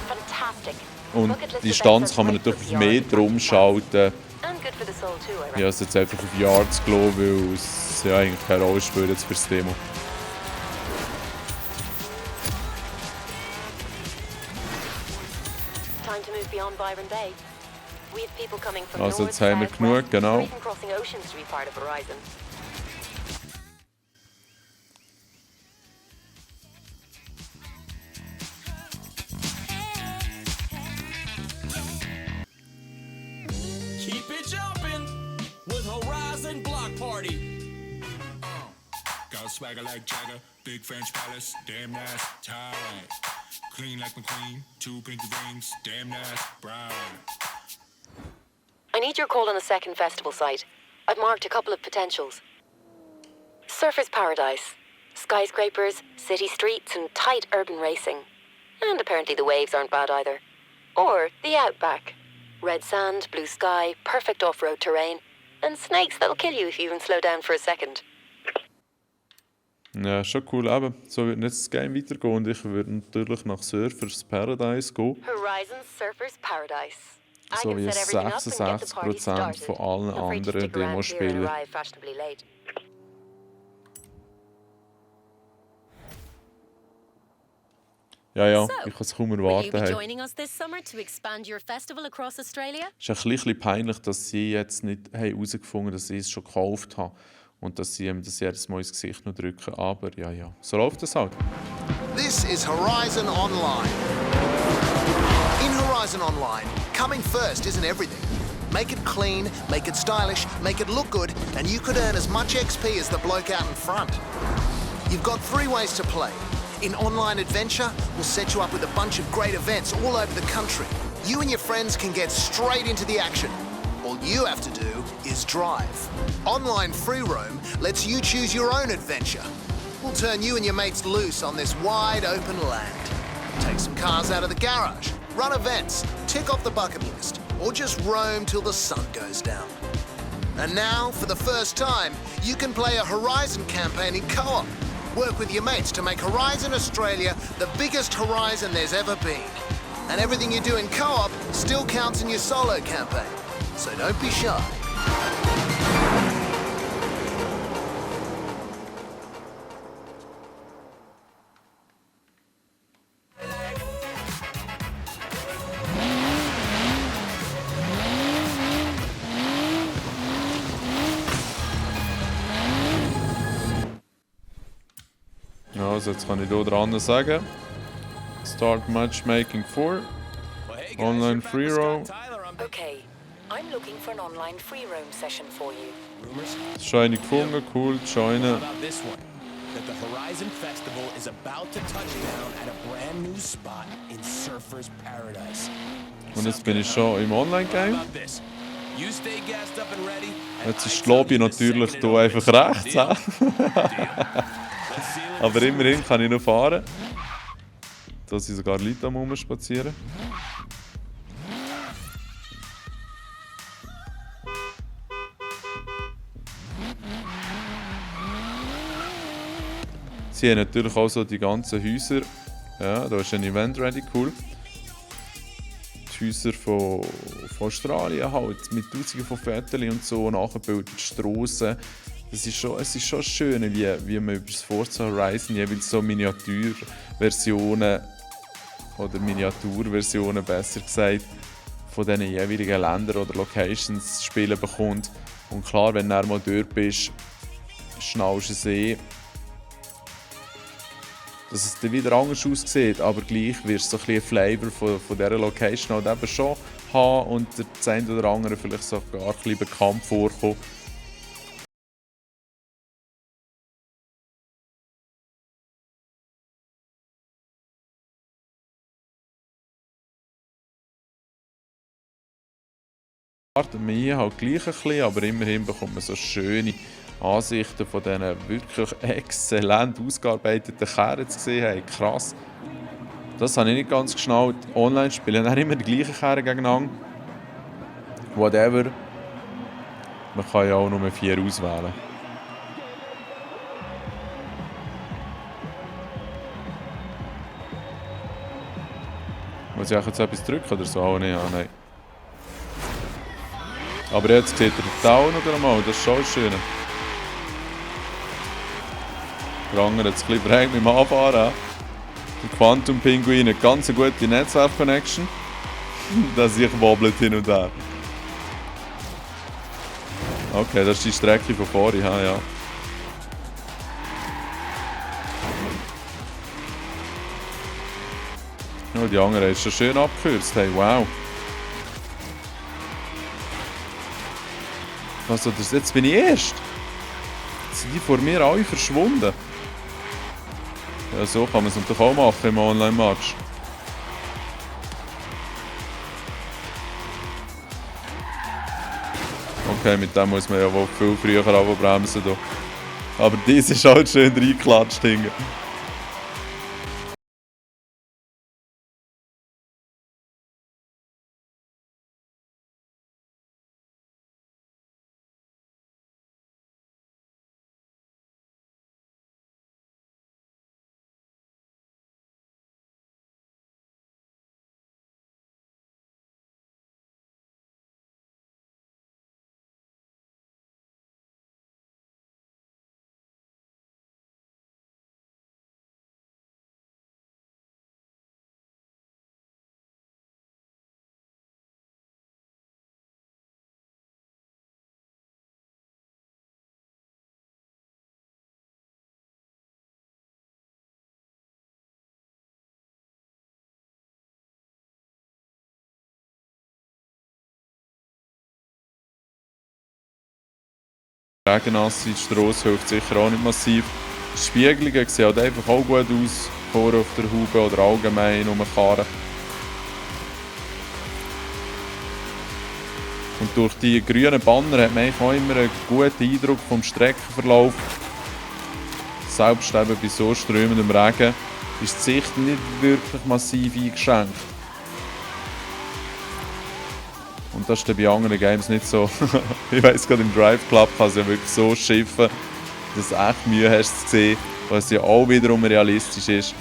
Speaker 2: Fantastic.
Speaker 1: Und
Speaker 2: Bucket list
Speaker 1: die
Speaker 2: events
Speaker 1: Distanz
Speaker 2: are
Speaker 1: kann man
Speaker 2: great for
Speaker 1: natürlich auf
Speaker 2: VR
Speaker 1: Meter
Speaker 2: and
Speaker 1: umschalten.
Speaker 2: And good for the soul too, I
Speaker 1: Ich
Speaker 2: reckon.
Speaker 1: habe es jetzt einfach auf Yards gelassen, weil es ja eigentlich keine Rolle spielt jetzt für das Demo.
Speaker 2: Time to move beyond Byron Bay. We have people coming from
Speaker 1: Also
Speaker 2: north,
Speaker 1: jetzt haben wir
Speaker 2: south,
Speaker 1: genug,
Speaker 2: west,
Speaker 1: genau.
Speaker 2: or even crossing oceans to be part of Horizon.
Speaker 5: Keep it jumping with Horizon Block Party.
Speaker 9: Got swagger like Jagger, big French palace, damn nice, tight. Clean like McQueen, two pinky rings, damn nice, brown.
Speaker 2: I need your call on the second festival site. I've marked a couple of potentials. Surfer's Paradise. Skyscrapers, city streets, and tight urban racing. And apparently the waves aren't bad either. Or the Outback. Red sand, blue sky, perfect off-road terrain. And snakes that'll kill you if you even slow down for a second.
Speaker 1: Ja, schon cool. Eben, so wird jetzt das Game weitergehen und ich würde natürlich nach Surfers Paradise gehen.
Speaker 2: Horizon Surfer's Paradise. I
Speaker 1: So
Speaker 2: can
Speaker 1: wie
Speaker 2: set everything up and get the party
Speaker 1: 66%
Speaker 2: started.
Speaker 1: von allen
Speaker 2: Feel free to
Speaker 1: anderen
Speaker 2: stick around here and
Speaker 1: Demospielen.
Speaker 2: arrive fashionably late.
Speaker 1: Ja,
Speaker 2: So,
Speaker 1: ich kann es kaum
Speaker 2: will you
Speaker 1: erwarten.
Speaker 2: be
Speaker 1: Hey.
Speaker 2: joining us this summer to expand your festival across Australia?
Speaker 1: Es ist ein bisschen peinlich, dass sie jetzt nicht herausgefunden haben, dass ich es schon gekauft habe. Und dass sie ihm das jedes Mal ins Gesicht noch drücken. Aber ja, so läuft das halt.
Speaker 7: This is Horizon Online. In Horizon Online, coming first isn't everything. Make it clean, make it stylish, make it look good, and you could earn as much XP as the bloke out in front. You've got 3 ways to play. In Online Adventure, we'll set you up with a bunch of great events all over the country. You and your friends can get straight into the action. All you have to do is drive. Online Free Roam lets you choose your own adventure. We'll turn you and your mates loose on this wide open land. Take some cars out of the garage, run events, tick off the bucket list, or just roam till the sun goes down. And now, for the first time, you can play a Horizon campaign in co-op. Work with your mates to make Horizon Australia the biggest Horizon there's ever been. And everything you do in co-op still counts in your solo campaign. So don't be shy.
Speaker 1: Ja, also jetzt kann ich hier dran sagen. Start Matchmaking 4.
Speaker 3: Well, hey guys,
Speaker 1: Online
Speaker 3: you're back
Speaker 1: free
Speaker 3: with Scott
Speaker 1: roam.
Speaker 3: Tyler. I'm
Speaker 8: Okay, I'm looking for an online free roam session for you.
Speaker 3: rumors.
Speaker 1: Das ist eine gefunden, cool,
Speaker 3: How
Speaker 1: joinen.
Speaker 3: about this one? That the Horizon Festival is about to touch down at a brand new spot in Surfer's Paradise.
Speaker 1: Und jetzt bin ich schon im
Speaker 3: How
Speaker 1: Online-Game.
Speaker 3: about this? You stay gassed up and ready. and
Speaker 1: Jetzt
Speaker 3: I
Speaker 1: ist die
Speaker 3: tell
Speaker 1: Lobby
Speaker 3: you the
Speaker 1: natürlich
Speaker 3: second it
Speaker 1: hier einfach
Speaker 3: opens.
Speaker 1: rechts.
Speaker 3: Deal?
Speaker 1: hä?
Speaker 3: Let's seal it.
Speaker 1: Aber immerhin kann ich noch fahren. Da sind sogar Leute am Rumspazieren. Sie haben natürlich auch so die ganzen Häuser. Ja, da ist ein Event ready, cool. Die Häuser von Australien halt, mit tausenden von Fotos und so, nachgebildet Strassen. Es ist schon schön, wie man über das Forza Horizon jeweils so Miniaturversionen oder Miniaturversionen besser gesagt von diesen jeweiligen Ländern oder Locations zu spielen bekommt. Und klar, wenn du dann mal dort bist, schnallst du es eh, dass es dann wieder anders aussieht, aber gleich wirst du so ein bisschen Flavor von dieser Location halt eben schon haben und der eine oder andere vielleicht sogar ein bisschen bekannt vorkommen. Wartet man hier halt gleich ein bisschen, aber immerhin bekommt man so schöne Ansichten von diesen wirklich exzellent ausgearbeiteten Kerren zu sehen. Hey, krass. Das habe ich nicht ganz geschnallt. Online spielen dann immer die gleichen Kerren gegeneinander. Whatever. Man kann ja auch nur 4 auswählen. Muss ich jetzt etwas drücken oder so? Oh, nein, ah, nein. Aber jetzt sieht er den Town oder mal, das ist schon das Schöne. Der andere hat es ein bisschen brennt mit dem Anfahren. Der Quantum Pinguin hat ganz eine gute Netzwerk-Connection. Das sich wobbelt hin und her. Okay, das ist die Strecke von vorhin, ja. Oh, die andere ist schon schön abgekürzt, hey, wow. Also, jetzt bin ich erst. Jetzt sind die vor mir alle verschwunden. Ja, so kann man es natürlich auch machen im Online-Match. Okay, mit dem muss man ja wohl viel früher bremsen. Aber dies ist halt schön reingeklatscht. Regennasse in die Strasse hilft sicher auch nicht massiv. Die Spiegelungen sehen halt einfach auch gut aus, vorne auf der Haube oder allgemein um den Karren. Und durch die grünen Banner hat man eigentlich auch immer einen guten Eindruck vom Streckenverlauf. Selbst eben bei so strömendem Regen ist die Sicht nicht wirklich massiv eingeschränkt. Und das ist dann bei anderen Games nicht so. Ich weiss, gerade im Drive Club kann es ja wirklich so schiffen, dass du echt Mühe hast zu sehen, was ja auch wiederum realistisch ist.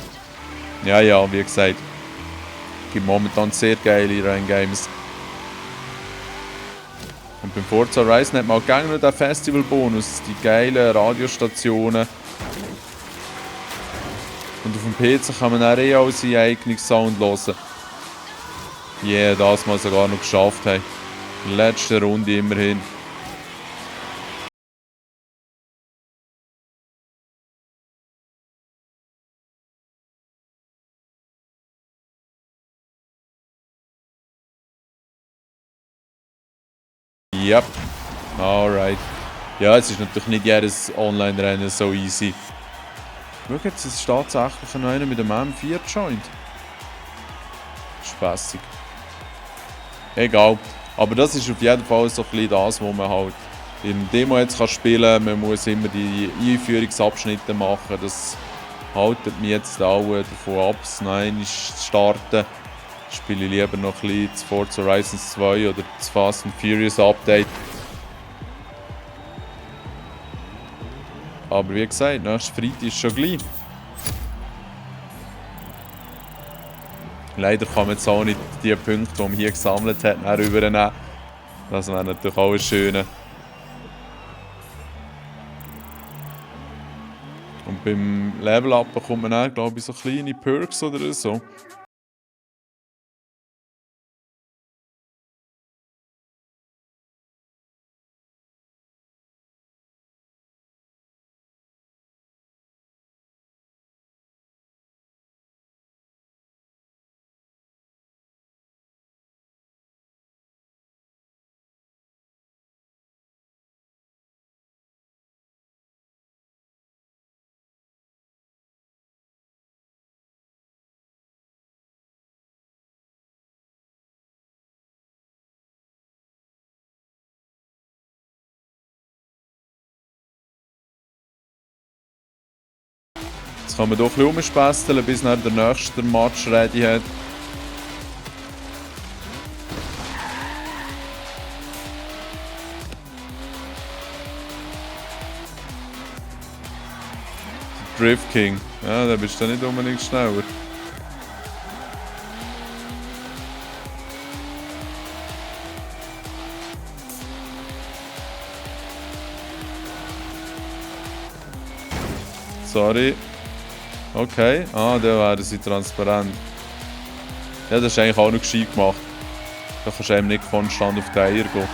Speaker 1: Ja, wie gesagt, es gibt momentan sehr geile Renngames. Und beim Forza Horizon hat man auch gerne noch den Festival-Bonus, die geilen Radiostationen. Und auf dem PC kann man dann auch seinen eigenen Sound hören. Das mal sogar noch geschafft haben. In der letzten Runde immerhin. Yep. Alright. Ja, es ist natürlich nicht jedes Online-Rennen so easy. Schau jetzt, es ist tatsächlich noch einer mit dem M4 joint. Spässig. Egal. Aber das ist auf jeden Fall so ein bisschen das, was man halt im Demo jetzt spielen kann. Man muss immer die Einführungsabschnitte machen. Das haltet mich jetzt auch davon ab, es noch einmal zu starten. Spiele ich lieber noch ein bisschen das Forza Horizon 2 oder das Fast and Furious Update. Aber wie gesagt, nächste Freitag ist schon gleich. Leider kann man jetzt auch nicht die Punkte, die man hier gesammelt hat, rübernehmen. Das wäre natürlich auch schön. Und beim Level-Up bekommt man dann, glaube ich, so kleine Perks oder so. Jetzt kann man hier ein bisschen rumspesteln, bis dann der nächste Match ready hat. Drift King. Ja, da bist du nicht unbedingt schneller. Sorry. Okay, da werden sie transparent. Ja, das ist eigentlich auch noch gescheit gemacht. Da kannst du eben nicht konstant auf die Eier gehen.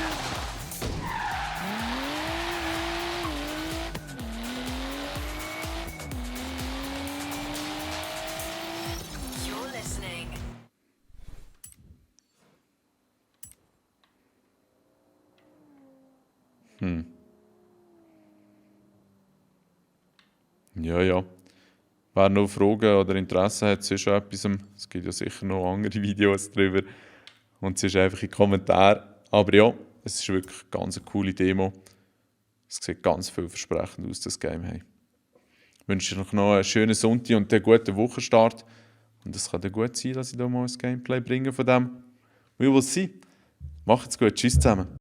Speaker 1: Ja. Wer noch Fragen oder Interesse hat, ist schon etwas. Es gibt ja sicher noch andere Videos darüber. Und es ist einfach in den Kommentaren. Aber ja, es ist wirklich eine ganz coole Demo. Es sieht ganz vielversprechend aus, das Game. Hey. Ich wünsche euch noch einen schönen Sonntag und einen guten Wochenstart. Und es kann dann gut sein, dass ich da mal ein Gameplay bringe von dem. We will see. Macht's gut. Tschüss zusammen.